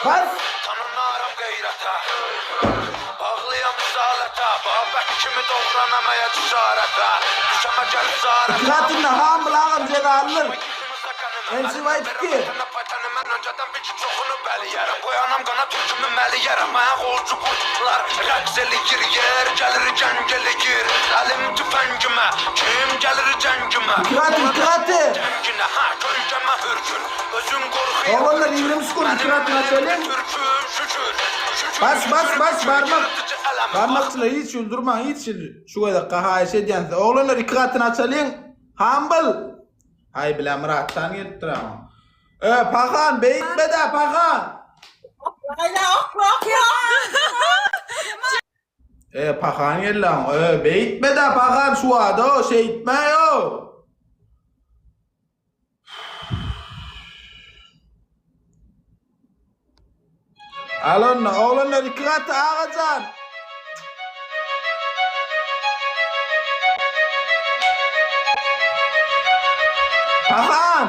Bas! Iki gatynda hamyl agam jezalydyr. MC White 2. Iki gaty, iki gaty! Oglanlar 20 sekund iki gatyny açalyň. Bas bas bas barmak. Barmakçylar hiç ýyl durmaň hiç ýyl. Şu gezek haýyş edýän size. Oglanlar iki gatyny açalyň. Humble. Aý bile Myratjan gelipdir ama. E Pahan beýtme-de Pahan. Okla okla okla. E Pahan geldi ama. E beýtme-de Pahan şu wada şeýtme yo. Al onda, oglanlar iki gaty agajan. Hasan!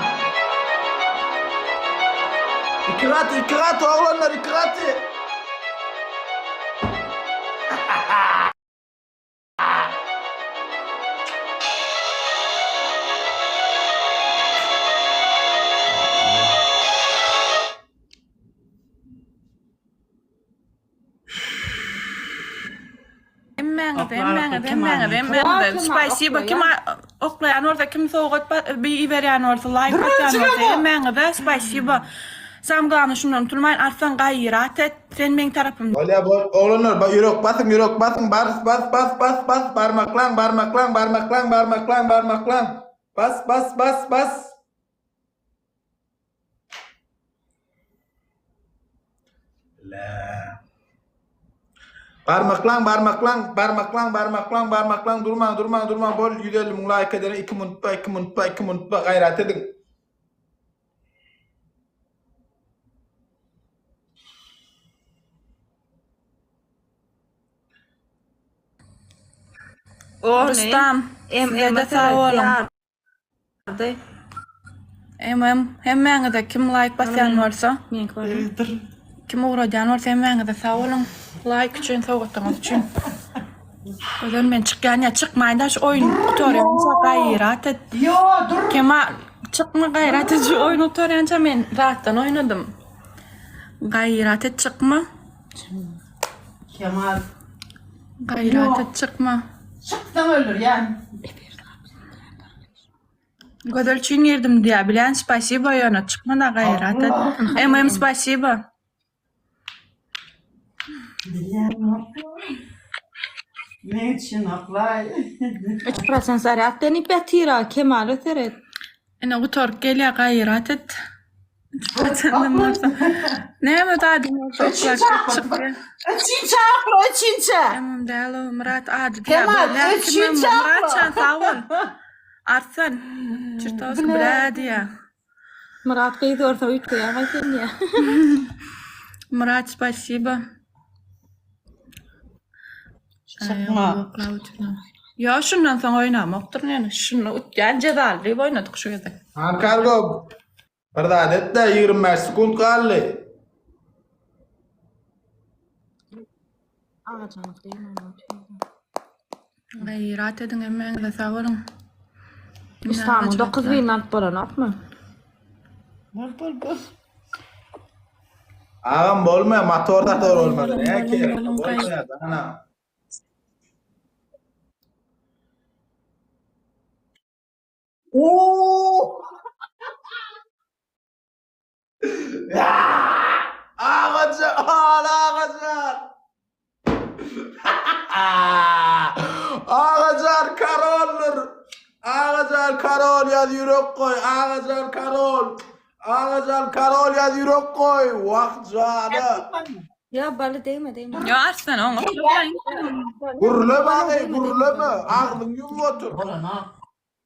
Iki gaty, iki gaty oglanlar, iki gaty. Hemmäňize, hemmäňize, hemmäňize, hemmäňize. Spasibo. Kim oklaýan bolsa, kim sowgat iberýän bolsa, laýk basýan bolsa, hemmäňize spasibo. Sam glawny şundan unutulmaýyn, Arslan gaýrat et. Sen meň tarapymda. Bolýa bol oglanlar ba ýürek basyň ýürek basyň bas bas bas bas bas barmaklaň barmaklaň barmaklaň barmaklaň barmaklaň bas bas bas bas Lä. Barmaklaň barmaklaň barmaklaň barmaklaň barmaklaň durmaň durmaň durmaň bol 150 müň laýk edene 2 minutda 2 minutda 2 minutda gaýrat ediň. Rustam, size-de sag boluň. MM, hemmäňize kim laýk basýan bolsa, kim ugradýan bolsa hemmäňize sag boluň. Laýk üçin, sowgatlaryňyz üçin. Gözel men çykýan ýa çykmaýyn-da şu oýun gutarýança gaýrat et. Ýo dur. Kemal çykma gaýrat et şu oýun gutarýança men zatdan oýnadym. Gaýrat et çykma. Kemal. Gaýrat et çykma. Çyksaň öldürýän. Gözel üçin girdim diýýär. Bilýän spasibo ýöne çykma-da gaýrat et. MM spasibo. Ne üçin oklaý? 3% zarýad denip ýatyr-a, Kemala seret. Ine gutaryp gelýär gaýrat et. Prosentim bolsa. Näme zadyň bolsa Üçünji okla. Üçünji okla, üçünji. MM däl o Myrat ady diýýär. Kemal, Bolýar, kim üçünji MM? Myrat okla. jan sag bol. Arslan. Çirtowski blä diýýär. Myrat gyz görse üýtgeýär gaý sen diýýär. Myrat spasibo. Çykma. Ýa şundan soň oýnamokdyryn ýöne. Şunda utýan jezaly diýip oýnadyk şu gezek. Han kargo bir zat et-de 25 sekunt galdy. Gaýrat ediň hemmäňize sag boluň. Islamyň 9000 alyp bolanokmy? Bol bol bol. Agam bolmaýar, motor satar bolmasa näme gerek? Boluň, gaý- Bolmaýar, dana. Oo! Agajan, agajan. Agajan karoldyr. Agajan karol ýaz ýürek goý. Agajan karol. Agajan karol ýaz ýürek goý. Wah jana. Ýa baly degme degme. Ýa Arslan oňa. Gürleme agay, gürleme. Agzyňy ýumup otur.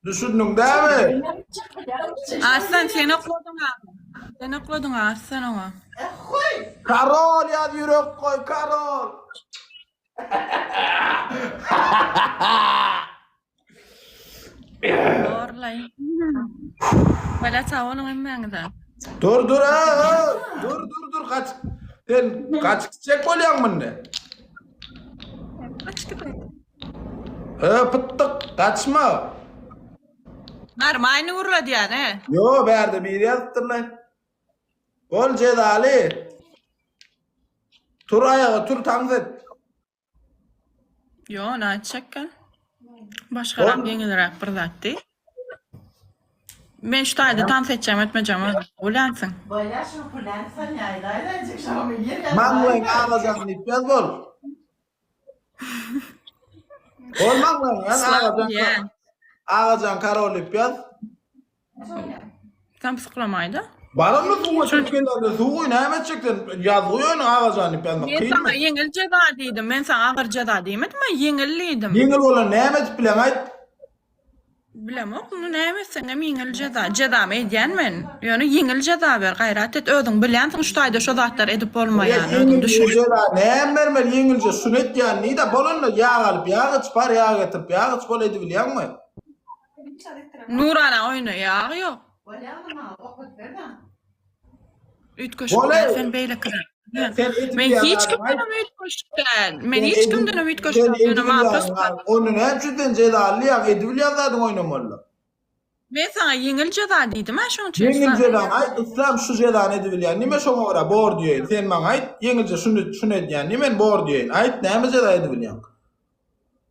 Düşündiň dämi? Arslan sen okladyň a. Sen okladyň Arslan oňa. Karol ýaz ýürek goý, karol. Borlaý. Wala sag boluň hemmäňize. Dur dur a, a, dur dur dur gaç. Sen gaçyp gitjek bolýaň munda. Gaç gidin. He, pytdyk, gaçma. Normalny gürledýän, he. Ýo, bärde biri ýazypdyrlar. Bol jezaly. Tur aýaga, tur tans et. Ýo, nätjekkä? Başgarak, ýeňilräk bir zatdy. Men şu taýda tans etjegimi etmejegimi özüň bilýänsiň. Bolýar şuny pulän sanýaýdaýlaýjyk şoňa ýer ýazmaýyn. Maňlaýyň agajan diýip ýaz bol. Bol maňlaýyň ýaz agajan. Agajan karol diýip ýaz. Samsyklamaýda. Barammy suwa çykyp gelende suw guý näme etjek sen ýazgy ýöne agajan diýip ýazmak Men kynmy? saňa ýeňil jeza diýdim. Men saňa agyr jeza diýmedim, ýeňil diýdim. Ýeňil bolan näme edip bileň aýt? Bilemok, muny näme etseňem ýeňil jeza. Jezamy edýän men. Ýöne ýeňil jeza ber, gaýrat et. Özüň bilýänsiň şu taýda şo zatlary edip bolmaýany, özüň düşün. Ýeňil jeza näme bermeli ýeňilje şuny etýän diýdä bolanda ýag alyp ýag iç bar ýag getirip ýag iç bol edibilýäňmi? Nurana oýna ýag ýok. Bolýamy maňa okat ber maňa. Üýtgeşik Boley. däl sen beýleki. Sen edip Men bilýän hiç zadyňy kimdenem aýt. üýtgeşik däl. Men Sen hiç edip kimdenem üýtgeşik sen däl. Ýöne edip maňa bilýän prosta zadyň ony näme üçin sen jezaly ýa edip bilýän zadyňy oýnamaly. Men saňa ýeňil jeza diýdim-ä şoň üçin. Ýeňil jezany aýt Yslam şu jezany edip bilýän nime şoňa görä bor diýeýin sen maňa aýt ýeňilje şuny şuny edýän nime men bor diýeýin aýt näme jeza edip bilýäň.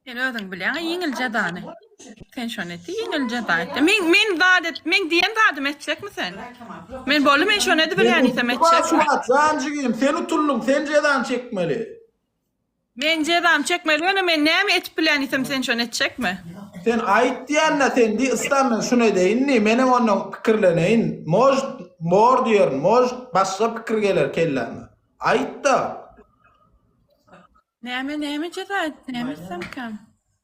Sen özüň bilýäň ýeňil jezany. Sen şony et, ýeňil jeza et. Men men zat et, men diýen zadymy etjekmi sen? Men boldy, men şony edip bilýän diýsem etjekmi? Şu wagt jan jigim, sen utuldyň, sen jezany çekmeli. Men jezamy çekmeli, ýöne men näme edip bilýän diýsem sen şony etjekmi? Sen aýt diýende sen diý Yslam men şuny edeýin diý, menem ondan pikirleneýin. Может, bor diýerin, может başga pikir geler kelläme. Aýt-da. Näme näme jeza et näme etsemkäm.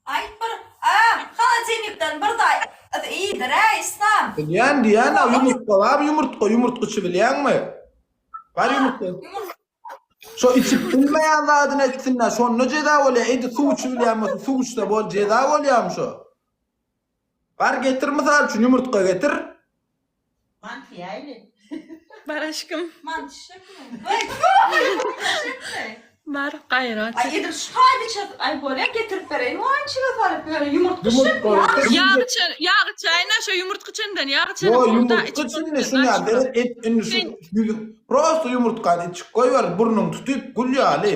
Aýt bir a holodilnikden bir zat iýdir-ä Islam. Bilýän diýýän a ýumurtga bar ýumurtga ýumurtga içi bilýäňmi? Bar ýumurtga. Şo içip bilmeýän zadyny etsinler şonda jeza bolýar edi suw içi bilýän bolsa suw içse bol jeza bolýarmy şo? Bar getir mysal üçin ýumurtga getir. Manty ýaýly. Bar aşkym. Manty şekmi? Bar gaýrat. Aý edil şu taýda içe aý bolýa getirip bereýin oýunçyga salyp ýöne ýumurtga şekmi? Ýag içen ýag içäýin-ä şo ýumurtga içenden ýag içeni Ýo boldy-da ýumurtga içip içinde boldy, şuny daş ýa et indi şu ýüzüň prosto ýumurtgany içip goýber burnuň tutup gül ýaly.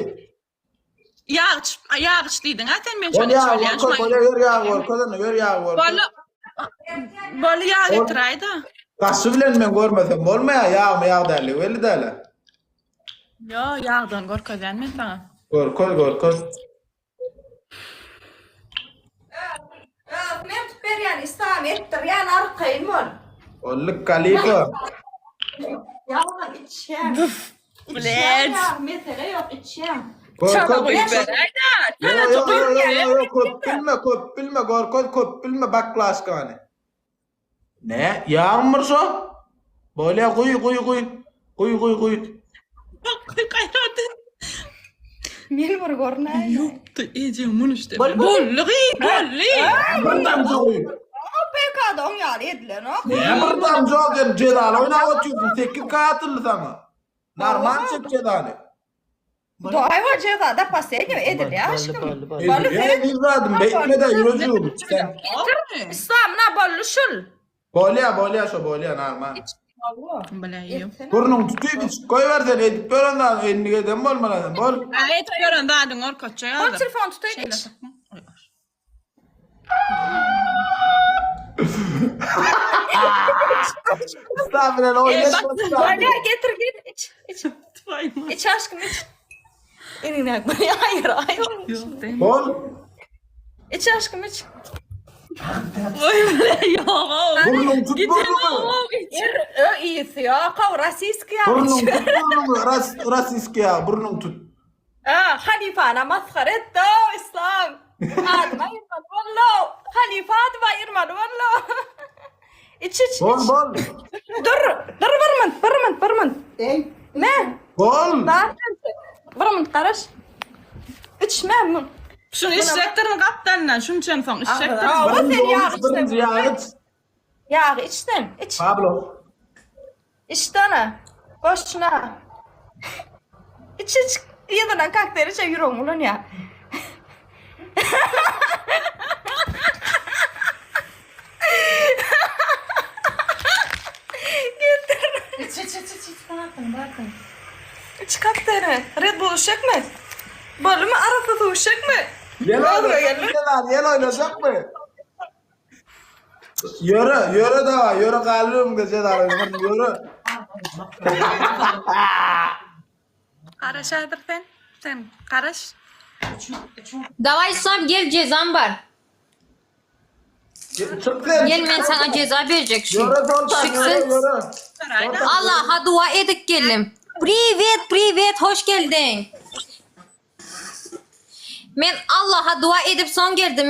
Ýag iç ýag iç diýdiň-ä sen men Bol şony ýag içip bolýan görkez bolýa ýör ýag görkez indi ýör ýag görkez. Boldy boldy ýag getiräý-de. Daşy bilen men görmesem bolmaýar ýagmy ýag dälligi belli däl-ä. Ýo ýagdan görkezýän men saňa. Görkez görkez. Özüm edip berýän Islam etdirýän arkaýyn bol. Boldy Kalifa. Ýagdan içýän. Bilet. Ýag mesele ýok içýän. Çala Görkez. guýup beräý-dä. Ýo Çala ýo guýup ýo ber. ýo ýo köp bilme köp bilme görkez köp bilme baklaşkany. Ne ýagmyr şo? Bolýa guý guý guý. Guý guý guý. Gaýrat. Men bir görnäýin. Ýokdy ejeň muny işte. Boldy gyz, boldy. Bir damja guý. PK'da oň ýaly edilenok. Ne bir damja sen jezaly oýnap otyrsyň 8 k atyldy saňa. Normal çek jezany. Daýwa jezada poslednýo edilýär aşkym. Boldy sen zadym beýtme-de ýürejiğim. Sen Getirmi? Islam na boldy şul. Bolýa bolýa şo bolýa normal. Bile ýok. Burnuň tutup içip goýber sen edip ýören zadyň endik eden bolmaly sen bol. Ha edip ýören zadyň görkezjek Bol adam. telefon tutaý Şeýle iç. sokma. Oý, oý. Islam bilen oýnaşma. Bolýa getir gel iç iç. Twaýma. İç aşkym iç. Eliňden aýyr aýyr. Ýok deň. Bol. İç aşkym iç. Oý bile ýok. Burnuň tut Git burnuňy. Er ö iyisi ýok. Rasiski ýa. Burnuň tut burnuňy. Ras rasiski ýa burnuň tut. Ha, halifana masgara etdi o islam. Adyny aýyrmaly bollo. Halifa adyny aýyrmaly bollo. İç iç. Bol iç. bol. Dur, dur bir minut, bir minut, bir minut. Ey. Me, Bol. bar. Bir minut garaş. İçme. Şuny içjekdirin gapdalyndan, şuny içensoň içjekdirin. Aa, o sen Birinji ýag oruç, birinji içsen. ýag iç. Ýagy içsen, iç. Pablo. İçdene. Boşuna. Iç iç. Ýygynan kokteýl içe ýüregiň bulanýar. Getir. İç iç iç iç iç. Bartın bartın. İç kokteýli. Red Bull içjekmi? Boldumy? Arassa suw içjekmi? Ýel oýnajak, ýel oýnajakmy? Ýöre, ýöre dawa, ýöre galyr öňüňde jeza ýöre. Garaş häzir sen. Sen garaş. Davay İslam gel cezam var. Çık sen. Gel men sana ceza verecek şu. Ýöre Soltan, ýöre, Şıksın. ýöre. Allah'a dua edip geldim. Privet privet hoş geldin. Men Allah'a dua edip son geldim.